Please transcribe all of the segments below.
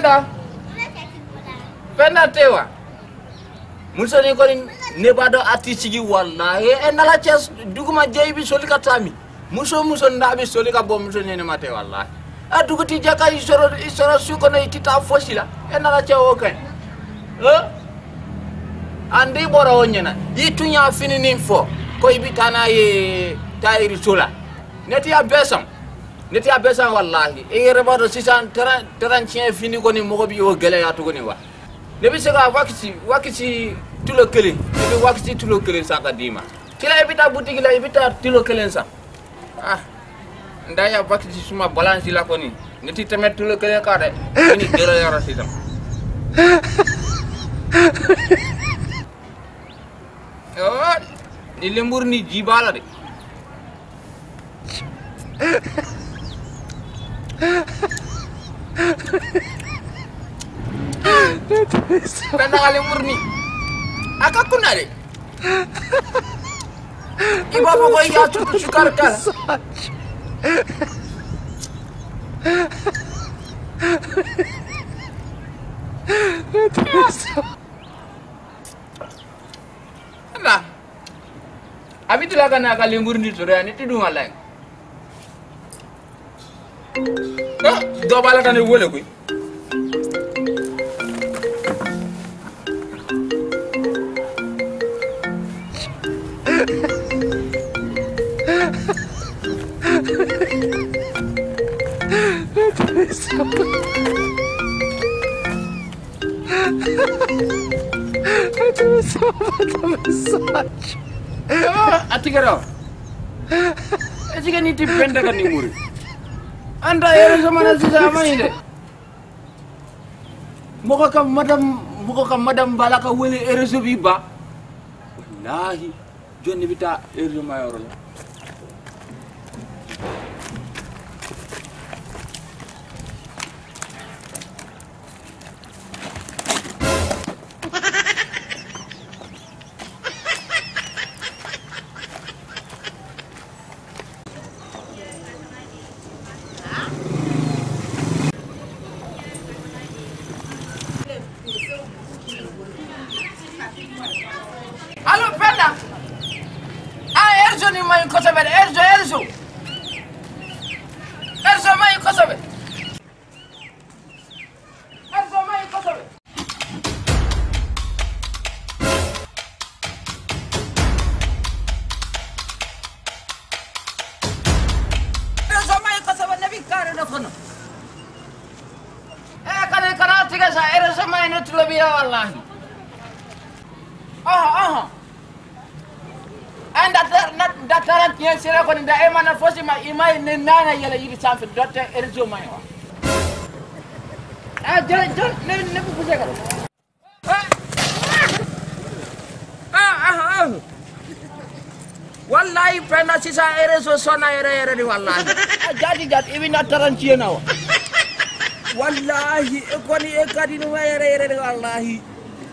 Penda. Penda tewa. Muso ni koni ne b'a dɔn a t'i sigi walahi e n'Ala cɛ duguma jɛ i bɛ soli ka taa min. Muso muso n'a bɛ soli ka bɔ muso ɲɛnɛma tɛ walahi. A dugu ti jɛ ka i sɔrɔ su kɔnɔ i ti taa fosi la e n'Ala cɛ o ka ɲi. An den bɔra o ɲɛna i tun y'a fininin fɔ ko i bɛ taa n'a ye tayiriso la ne t'i y'a bɛɛ san. Ne t'i y'a bɛɛ san walahi i yɛrɛ b'a dɔn sisan taran tiɲɛ fini kɔni mɔgɔ b'i y'o gɛlɛya tuguni wa. Ne bɛ se ka wakisi tulo kelen ne bɛ wakisi tulo kelen san ka d'i ma tila i bɛ taa butigi la i bɛ taa tulo kelen san ah n da ya wakisi suma balance la kɔni ne ti tɛmɛ tulo kelen kan dɛ ne ni gɛlɛyara sisan. Oh ni lemuru ni ji b'a la de. Penda ka lemuru ni a ka kunna de. I b'a fɔ ko i y'a sukaro k'a la. Nka a bɛ tila ka n'a ka lemuru ni sɔrɔ yan ne tɛ dun walayi. Dɔ b'a la ka ne wele koyi. A tigɛra o. Est ce que ni ti penda ka nin muri? An ta yɛrɛ zamana sisan a ma ɲi dɛ. Mɔgɔ ka madame b'a la ka wele réseau b'i ban. Walahi jɔn de bɛ taa réseau ma yɔrɔ la. Allo Penda. Ah Erzo ni ma ɲi kosɛbɛ dɛ Erzo Erzo. Erzo ma ɲi kosɛbɛ. Erzo ma ɲi kosɛbɛ. Erzo ma ɲi kosɛbɛ ne bi kare de kɔnɔ. Kana tigɛ sa Erzo ma ɲi ne tulo b'i la walahi. Ɔhɔn. An da taara tiɲɛ sira kɔni da e mana fosi ma i ma ye ne nana yɛlɛ yiri sanfɛ dɔ tɛ réseau ma ye wa. Ah jɔn jɔn ne bɛ poussé ka ah wallahi Penda sisan réseau sɔnna yɛrɛ yɛrɛ de wallahi. Jati jati i bɛ na taara tiɲɛ na wa. Wallahi e kɔni e ka di ne ma yɛrɛ yɛrɛ de wallahi.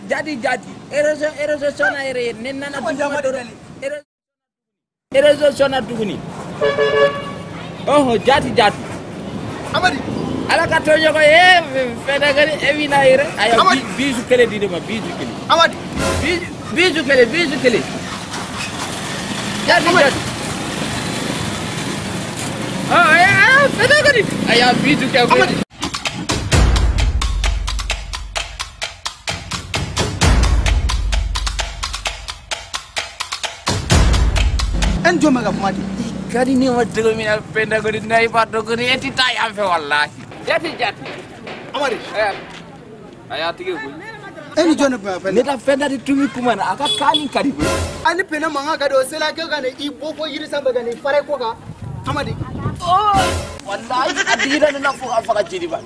Jati jati réseau sɔnna yɛrɛ yɛrɛ ne nana duguma dɔrɔn. Réseau sɔnna tuguni. Ɔhɔn jati jati. Amadi. Ala ka to ɲɔgɔn ye fɛn kɔni e b'i na yɛrɛ. Ayiwa bisu kelen di ne ma bisu kelen. Amadi. Bisu kelen bisu kelen. Jati jati. Ɔ fɛn kɔni. Ayiwa bisu kɛ. Amadi. En jɔn bɛ ka kuma di. Ka di ne ma cogo min na Penda kɔni na i b'a dɔn kɔni e ti taa yan fɛ walahi. Jati jati. Amadi. A y'a tigɛ koyi. E ni jɔn de tun bɛ Penda? Ne ka Penda de tun bɛ kuma na a ka kan ni ka di koyi. A ni Penda mankan ka di o sela k'e ka na i bɔ fɔ yiri sanfɛ ka n'i fara i kɔ kan. Amadi. Walahi a digira ne na fo ka faga jeliba.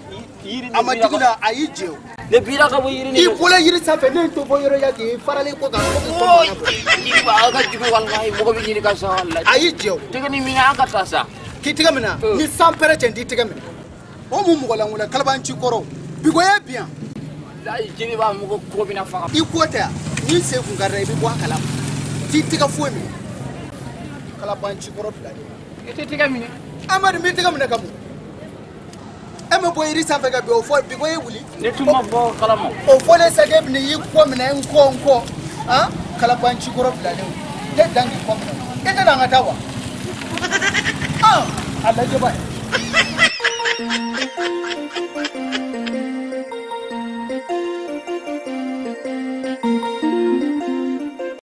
A ma digi la a y'i jɛ o. Ne bira ka bɔ yiri ni. I bɔra yiri sanfɛ ne ye to bɔ yɔrɔ ya k'i faralen kɔ kan. Jeliba a ka jugu walahi mɔgɔ bɛ ɲini ka sa walahi. A y'i jɛ o. Tɛgɛ ni minɛ an ka taa sa. K'i tɛgɛ minɛ ni san pɛrɛ cɛ n t'i tɛgɛ minɛ. O mun mɔgɔ lankolon kalabanci kɔrɔ bigoya bi yan. Walahi jeliba mɔgɔ ko bɛna faga. I ko tɛ yan n'i sen kun karila i bɛ bɔ a kalama. T'i tɛgɛ foyi minɛ. Kalabanci kɔrɔ fila de. I tɛ tɛgɛ minɛ. Amadu n b'i tɛgɛ minɛ ka mun. E ma bɔ yiri sanfɛ ka bin o fɔ bi ko e wuli. Ne tun ma bɔ kalama. O fɔlen sa k'e bɛna y'i kɔ minɛ n kɔ n kɔ han kalabanci kɔrɔ bilalen ne dan k'i kɔ minɛ e tɛ na an ka taa wa? A lajɛ ba ye.